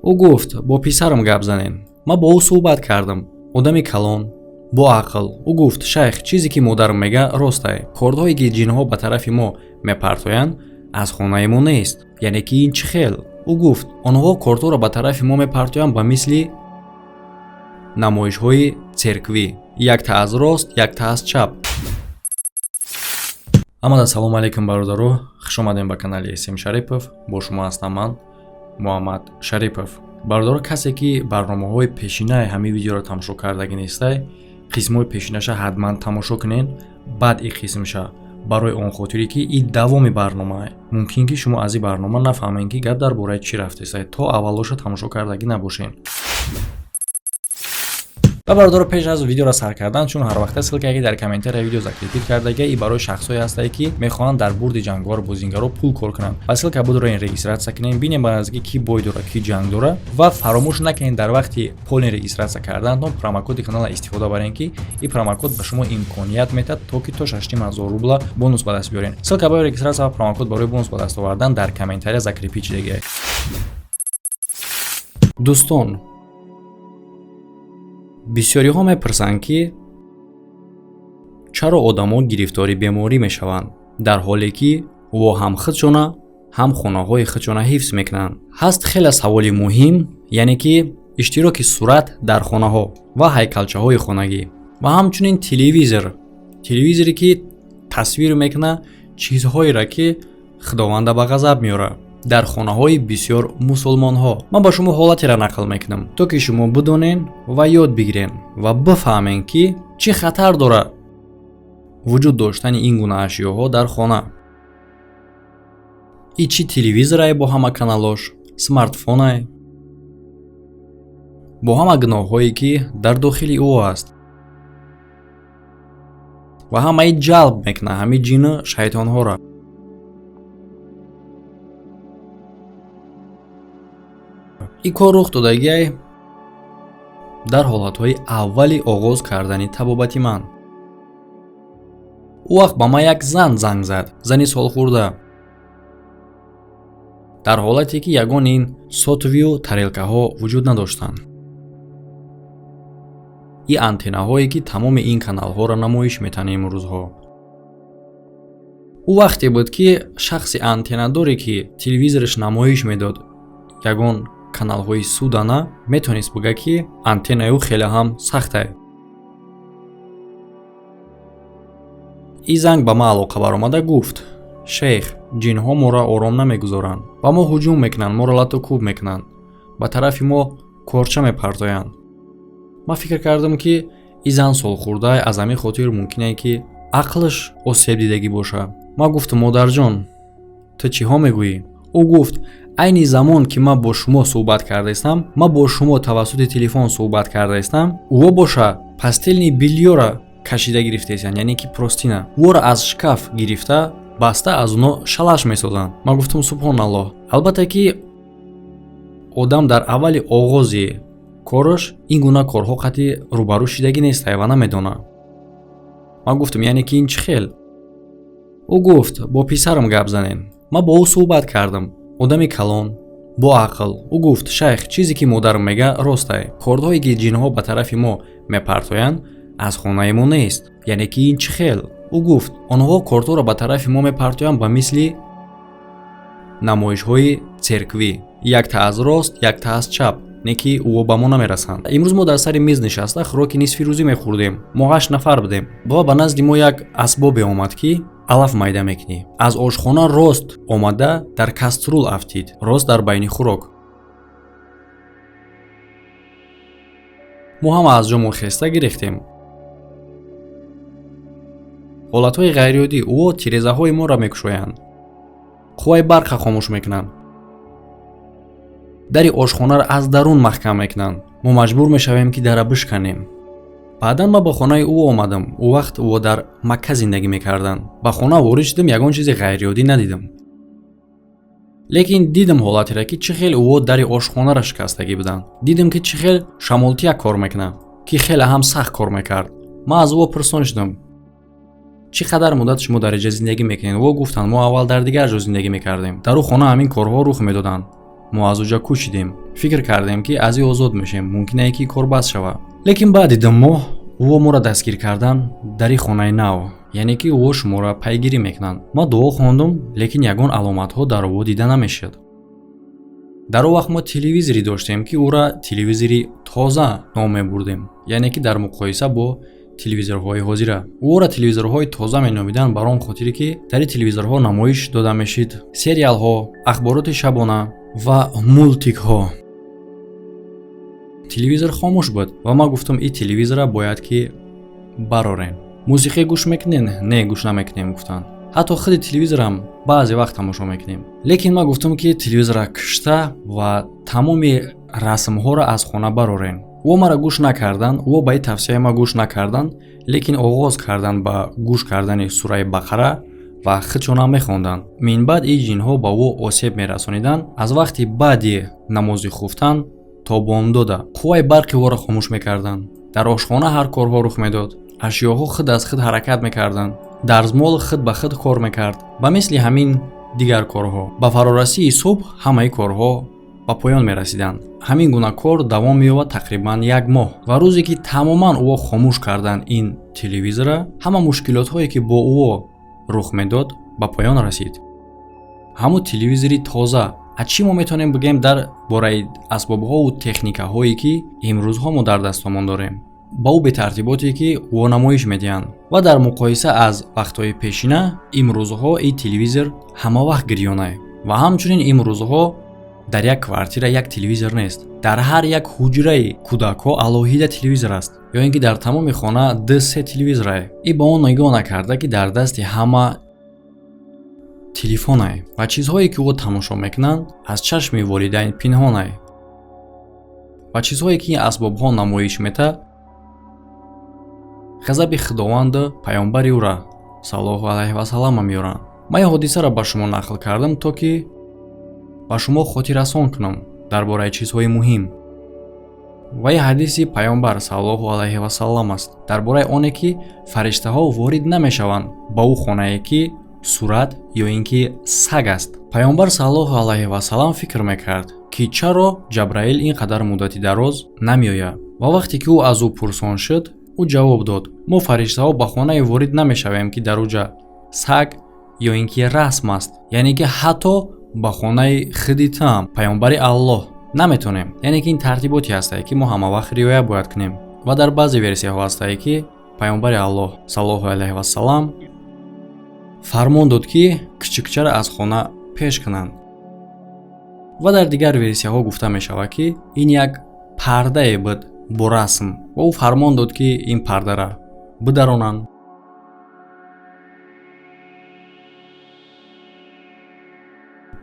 Ӯ гуфт: «Бо писарам гап занен». Ман бо ӯ суҳбат кардам. Одами калон, бо ақл. Ӯ гуфт: «Шайх, чизе ки модарам мега, ростай. Кордҳое ки ҷинҳо ба тарафи мо мепартоянд, аз хонаи мо нест». Яъне ки ин чӣ хел? Ӯ гуфт: «Онҳо кордҳоро ба тарафи мо мепартоянд ба мисли намоишҳои церквӣ, якта аз рост, якта аз чап». Ҳамада салому алайкум, бародаро! Хуш омадем ба канали Эсм Шарипов. Бо шумо ҳастам ман, Муҳаммад Шарипов. Бародаро, касе ки барномаҳои пешинаи ҳамин видеоро тамошо кардагӣ нестай, қисмҳои пешинаша ҳатман тамошо кунен, баъд и қисмша, барои он хотире ки и давоми барнома. Мумкин ки шумо аз ин барнома нафаҳмед, ки гап дар бораи чӣ рафтесай, то аввалоша тамошо кардагӣ набошен. Ва бародаро, пеш аз видеоро сар кардан, чун ҳар вақта ссылка е ки дар комментария видео закрепить кардага, и барои шахсҳое ҳастае, ки мехоҳанд дар бурди ҷанговар бозингаро пул кор кунанд, ва ссылка будро ин регистрация кунем, бинем ба наздикӣ ки бой дора, ки ҷанг дора. Ва фаромӯш накунед, дар вақти полный регистрация карданатон промокоди канала истифода барен, ки ин промокод ба шумо имконият метиҳад, то ки то 6500 рубла бонус ба даст биёрен. Ссылка барои регистрация ва промокод барои бонус ба даст овардан дар комментария закрепить шудагиа. Дӯстон, бисёриҳо мепурсанд, ки чаро одамо гирифтори беморӣ мешаванд, дар ҳоле ки во ҳам худшона, ҳам хонаҳои худшона ҳифз мекунанд. Ҳаст хеле саволи муҳим, яъне ки иштироки сурат дар хонаҳо ва ҳайкалчаҳои хонагӣ ва ҳамчунин телевизор, телевизоре ки тасвир мекунад чизҳоеро, ки Худованда ба ғазаб меорад дар хонаҳои бисёр мусулмонҳо. Ман ба шумо ҳолатеро нақл мекунам, то ки шумо бидонен ва ёд бигирен ва бифаҳмен, ки чӣ хатар дорад вуҷуд доштани ин гуна ашёҳо дар хона. И чӣ телевизорае бо ҳама каналош, смартфонае бо ҳама гуноҳҳое, ки дар дохили ӯ аст, ва ҳамаи ҷалб мекунад ҳамин ҷину шайтонҳоро. Ин кор рух додагиай дар ҳолатҳои аввали оғоз кардани табобати ман. Ӯ вақт ба ман як зан занг зад, зани солхӯрда, дар ҳолате ки ягон ин сотовый ю тарелкаҳо вуҷуд надоштанд, ин антеннаҳое, ки тамоми ин каналҳоро намоиш метаҳанд имрӯзҳо. Ӯ вақте буд, ки шахси антеннадоре, ки телевизораш намоиш медод ягон каналҳои судана, метавонист бигӯяд, ки антеннаи ӯ хеле ҳам сахтае. Ин занг ба ман алоқа баромада гуфт: «Шейх, ҷинҳо моро ором намегузоранд, ба мо ҳуҷум мекунанд, моро лату кӯб мекунанд, ба тарафи мо корча мепартоянд». Ман фикр кардам, ки ин зан солхӯрда, аз ҳамин хотир мумкине, ки ақлаш осеб дидагӣ бошад. Ман гуфтам: «Модарҷон, ту чиҳо мегӯӣ?» Ӯ гуфт: «Айни замон ки ман бо шумо суҳбат кардаистам, ман бо шумо тавассути телефон суҳбат кардаистам, ӯо боша постельный бельё ра кашида гирифтаистанд, яъне ки простыня ӯро аз шкаф гирифта баста, аз оно шалаш месозанд». Ман гуфтам: «Субҳоналлоҳ». Албатта ки одам дар аввали оғози кораш ин гуна корҳо қатъи рӯбарӯ шидагӣ нестай ва намедонад. Ман гуфтам: «Яъне ки ин чӣ хел?» Ӯ гуфт: «Бо писарам гап занен». Ман бо ӯ суҳбат кардам. Одами калон, бо ақл. Ӯ гуфт: «Шайх, чизе ки модарам мега, ростай. Кордҳое ки ҷинҳо ба тарафи мо мепартоянд, аз хонаи мо нест». Яъне ки ин чӣ хел? Ӯ гуфт: «Онҳо кордҳоро ба тарафи мо мепартоянд ба мисли намоишҳои церквӣ, якта аз рост, якта аз чап, не ки ӯо ба мо намерасанд». Имрӯз мо дар сари миз нишаста хӯроки нисфи рӯзӣ мехӯрдем. Мо ҳашт нафар будем ва ба назди мо як асбобе омад, ки алаф майда мекунӣ. Аз ошхона рост омада дар каструл афтид, рост дар байни хӯрок. Мо ҳама аз ҷомон хеста гирехтем. Ҳолатҳои ғайриоддӣ: ӯо тирезаҳои моро мекушоянд, қувваи барққа хомӯш мекунанд, дари ошхонаро аз дарун маҳкам мекунанд. Мо маҷбур мешавем, ки дара бишканем. Баъдан ман ба хонаи ӯ омадам. Ӯ вақт ӯ дар Макка зиндагӣ мекарданд. Ба хона ворид шудам, ягон чизи ғайриоддӣ надидам, лекин дидам ҳолатеро, ки чӣ хел ӯо дари ошхонаро шикастагӣ буданд. Дидам, ки чӣ хел шамолтияк кор мекунад, ки хеле ҳам сахт кор мекард. Ман аз ӯ пурсон шудам: «Чӣ қадар муддат шумо дар инҷа зиндагӣ мекунед?» Ӯ гуфтанд: «Мо аввал дар дигар ҷо зиндагӣ мекардем, дар ӯ хона ҳамин корҳо рух медоданд». Мо аз уҷа кӯчидем, фикр кардем, ки аз ин озод мешем, мумкине ки кор бас шава. Лекин баъди 2 моҳ ӯо моро дастгир кардан дар и хонаи нав, яъне ки ӯо шуморо пайгирӣ мекунанд. Ман дуо хондум, лекин ягон аломатҳо дар ӯо дида намешуд. Дар он вақт мо телевизоре доштем, ки ӯра телевизори тоза ном мебурдем, яъне ки дар муқоиса бо телевизорҳои ҳозира. Ӯро телевизорҳои тоза меномиданд бар он хотире, ки дар ин телевизорҳо намоиш дода мешид сериалҳо, ахбороти шабона ва мултикҳо. Телевизор хомӯш буд ва ман гуфтам: «Ин телевизора бояд ки барорем. Мусиқӣ гӯш мекунен?» «Не, гӯш намекунем», гуфтанд. «Ҳатто худи телевизорам баъзе вақт тамошо мекунем». Лекин ман гуфтам, ки телевизора кушта ва тамоми расмҳоро аз хона барорем. Ӯ маро гӯш накарданд, ӯ ба ин тавсияи ман гӯш накарданд, лекин оғоз карданд ба гӯш кардани сураи Бақара ва худшонам мехонданд. Минбаъд ин ҷинҳо ба ӯ осеб мерасониданд. Аз вақти баъди намози хуфтан то бомдода қувваи барқи ӯро хомӯш мекарданд. Дар ошхона ҳар корҳо рух медод, ашёҳо худ аз худ ҳаракат мекарданд, дарзмол худ ба худ кор мекард, ба мисли ҳамин дигар корҳо. Ба фарорасии субҳ ҳамаи корҳо ба поён мерасиданд. Ҳамин гуна кор давом меёбад тақрибан як моҳ ва рӯзе ки тамоман ӯо хомӯш карданд ин телевизора, ҳама мушкилотҳое, ки бо ӯо рух медод, ба поён расид. Ҳамун телевизори тоза. Аз чӣ мо метавонем бигӯем дар бораи асбобҳову техникаҳое, ки имрӯзҳо мо дар дастомон дорем, ба ӯ бетартиботе, ки ӯо намоиш медиҳанд, ва дар муқоиса аз вақтҳои пешина, имрӯзҳо ин телевизор ҳама вақт гирёнае. Ва ҳамчунин имрӯзҳо дар як квартира як телевизор нест, дар ҳар як ҳуҷраи кӯдакҳо алоҳида телевизор аст ё ин ки дар тамоми хона ду се телевизорае. И ба он нигоҳ накарда, ки дар дасти ҳама телефонае ва чизҳое, ки ӯ тамошо мекунанд, аз чашми волидайн пинҳонае ва чизҳое, ки ин асбобҳо намоиш мета, ғазаби Худованду паёмбари ӯра саллаллоҳу алайҳи васаллама меоранд. Ман ин ҳодисаро ба шумо нақл кардам, то ки ба шумо хотиррасон кунам дар бораи чизҳои муҳим. Ва ин ҳадиси паёмбар саллаллоҳу алайҳи васаллам аст дар бораи оне, ки фариштаҳо ворид намешаванд ба ӯ хонае, ки сурат ё ин ки саг аст. Паёмбар саллаллоҳу алайҳи васаллам фикр мекард, ки чаро Ҷабраил ин қадар муддати дароз намеояд, ва вақте ки ӯ аз ӯ пурсон шуд, ӯ ҷавоб дод: «Мо фариштаҳо ба хонае ворид намешавем, ки дар уҷа саг ё ин ки расм аст», яъне ки ҳатто ба хонаи худи туам, паёмбари Аллоҳ, наметонем. Яъне ки ин тартиботе ҳастае, ки мо ҳамавақт риоя бояд кунем. Ва дар баъзе версияҳо ҳастае, ки паёмбари Аллоҳ саллаллоҳу алайҳи вассалам фармон дод, ки кичикчаро аз хона пеш кунанд. Ва дар дигар версияҳо гуфта мешавад, ки ин як пардае буд бо расм ва ӯ фармон дод, ки ин пардара бидаронанд.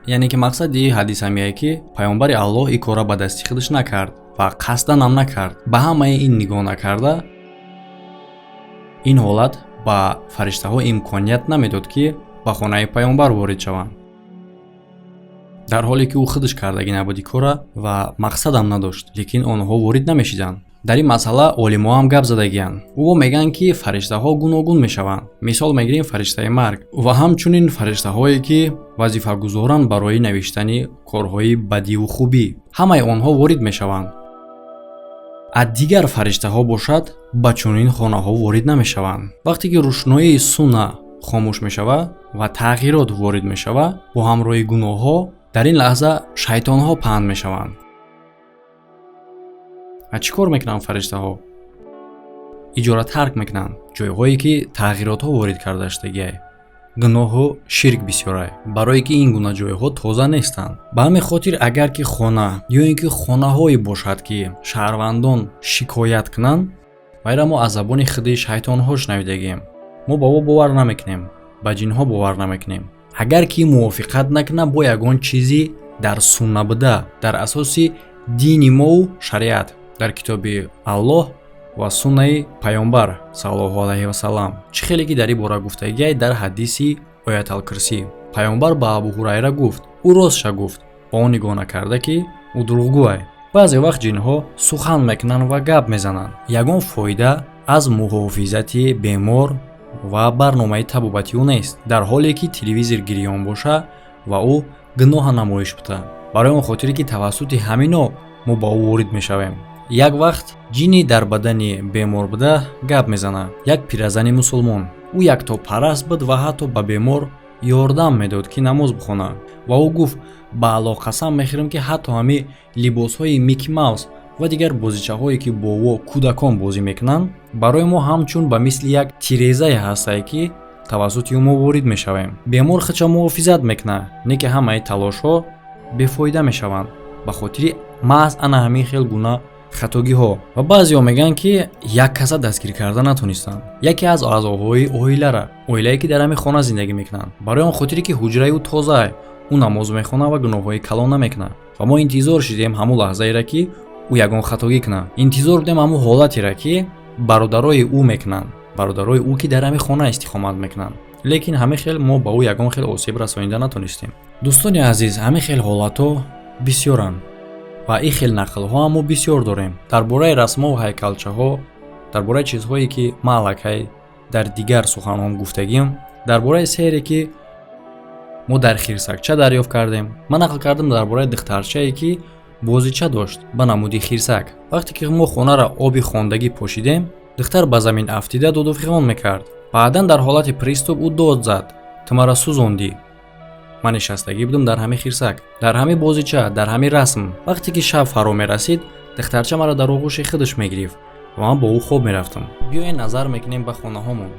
Яъне ки мақсади ҳадис ҳамияе, ки паёмбари Аллоҳ ин корра ба дасти худаш накард ва қасданам накард. Ба ҳамаи ин нигоҳ накарда, ин ҳолат ба фариштаҳо имконият намедод, ки ба хонаи паёмбар ворид шаванд, дар ҳоле ки ӯ худаш кардагӣ набуд кора ва мақсадам надошт, лекин онҳо ворид намешиданд. Дар ин масъала олимоам гап задагианд. Ӯо мегӯянд, ки фариштаҳо гуногун мешаванд. Мисол мегирем фариштаи марг ва ҳамчунин фариштаҳое, ки вазифагузоранд барои навиштани корҳои бадиву хубӣ, ҳамаи онҳо ворид мешаванд, а дигар фариштаҳо бошад, ба чунин хонаҳо ворид намешаванд. Вақте ки рӯшноии сунна хомӯш мешавад ва тағйирот ворид мешавад бо ҳамроҳи гуноҳҳо, дар ин лаҳза шайтонҳо паҳн мешаванд. А чӣ кор мекунанд фариштаҳо? Иҷора тарк мекунанд ҷойҳое, ки тағйиротҳо ворид карда шудагиай, гуноҳу ширк бисёрай, барое ки ин гуна ҷойҳо тоза нестанд. Ба ҳамин хотир, агар ки хона ё ин ки хонаҳое бошад, ки шаҳрвандон шикоят кунанд, вайра мо аз забони худи шайтонҳо шунавидагием. Мо ба ӯ бовар намекунем, ба ҷинҳо бовар намекунем, агар ки мувофиқат накунад бо ягон чизи дар сунна буда, дар асоси дини мову шариат, дар китоби Аллоҳ ва суннаи паёмбар саллаллоҳу алайҳи васаллам. Чӣ хеле ки дар ин бора гуфтагиай дар ҳадиси Ояталкурсӣ, паёмбар ба Абу Ҳурайра гуфт, ӯ ростша гуфт, ба он нигоҳ накарда, ки ӯ дурӯғгӯай. Баъзе вақт ҷинҳо сухан мекунанд ва гап мезананд. Ягон фоида аз муҳофизати бемор ва барномаи табобати ӯ нест, дар ҳоле ки телевизор гирён боша ва ӯ гуноҳа намоиш бута. Барои он хотире, ки тавассути ҳамино мо ба ӯ ворид мешавем. Як вақт ҷинни дар бадани бемор буда гап мезанад. Як пиразани мусулмон, ӯ яктопараст буд ва ҳатто ба бемор ёрдам медод, ки намоз бихонад. Ва ӯ гуфт: «Ба Аллоҳ қасам мехӯрам, ки ҳатто ҳамин либосҳои Микки Маус ва дигар бозичаҳое, ки бо во кӯдакон бозӣ мекунанд, барои мо ҳамчун ба мисли як тирезае ҳастае, ки тавассути ӯ мо ворид мешавем». Бемор худша муҳофизат мекунад, не ки ҳамаи талошҳо бефоида мешаванд ба хотири маҳз ана ҳамин хел гуна хатогиҳо. Ва баъзеҳо мегӯянд, ки як каса дастгир карда натонистанд, яке аз аъзоҳои оилара, оилае ки дар ҳамин хона зиндагӣ мекунанд, барои он хотире ки ҳуҷраи ӯ тозаа, ӯ намоз мехонад ва гуноҳҳои калон намекунад. Ва мо интизор шидем ҳамун лаҳзаеро, ки ӯ ягон хатогӣ кунад. Интизор будем ҳамун ҳолатеро, ки бародарои ӯ мекунанд, бародарои ӯ, ки дар ҳамин хона истиқомат мекунанд. Лекин ҳамин хел мо ба ӯ ягон хел осеб расонида натонистем. Дӯстони азиз, ҳамин хел ҳолатҳо бисёранд ва ин хел нақлҳо ҳам мо бисёр дорем дар бораи расмову ҳайкалчаҳо, дар бораи чизҳое, ки ман аллакай дар дигар суханҳом гуфтагим, дар бораи сеҳре, ки мо дар хирсакча дарёфт кардем. Ман нақл кардам дар бораи духтарчае, ки бозича дошт ба намуди хирсак. Вақте ки мо хонаро оби хондагӣ пошидем, духтар ба замин афтида доду фиғон мекард. Баъдан дар ҳолати приступ ӯ дод зад: «Ту маро сӯзондӣ!» Ман нишастагӣ будам дар ҳамин хирсак, дар ҳамин бозича, дар ҳамин расм. Вақте ки шаб фаро мерасид, духтарча маро дар оғӯши худаш мегирифт ва ман бо ӯ хоб мерафтам. Биёед, назар мекунем ба хонаҳомон.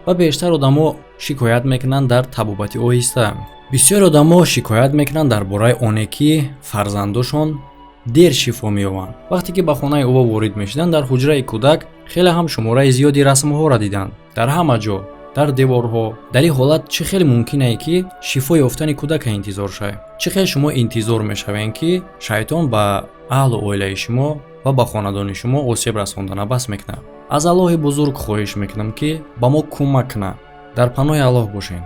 Ва бештар одамо шикоят мекунанд дар табобати оҳиста. Бисёр одамо шикоят мекунанд дар бораи оне, ки фарзандошон дер шифо меёбанд. Вақте ки ба хонаи ӯ ворид мешуданд, дар ҳуҷраи кӯдак хеле ҳам шумораи зиёди расмҳоро диданд, дар ҳама ҷо, дар деворҳо. Дар ин ҳолат чӣ хел мумкине, ки шифо ёфтани кӯдака интизор шавем? Чӣ хел шумо интизор мешавем, ки шайтон ба аҳлу оилаи шумо ва ба хонадони шумо осеб расондана бас мекунад? Аз Аллоҳи бузург хоҳиш мекунам, ки ба мо кӯмак кунад. Дар паноҳи Аллоҳ бошед.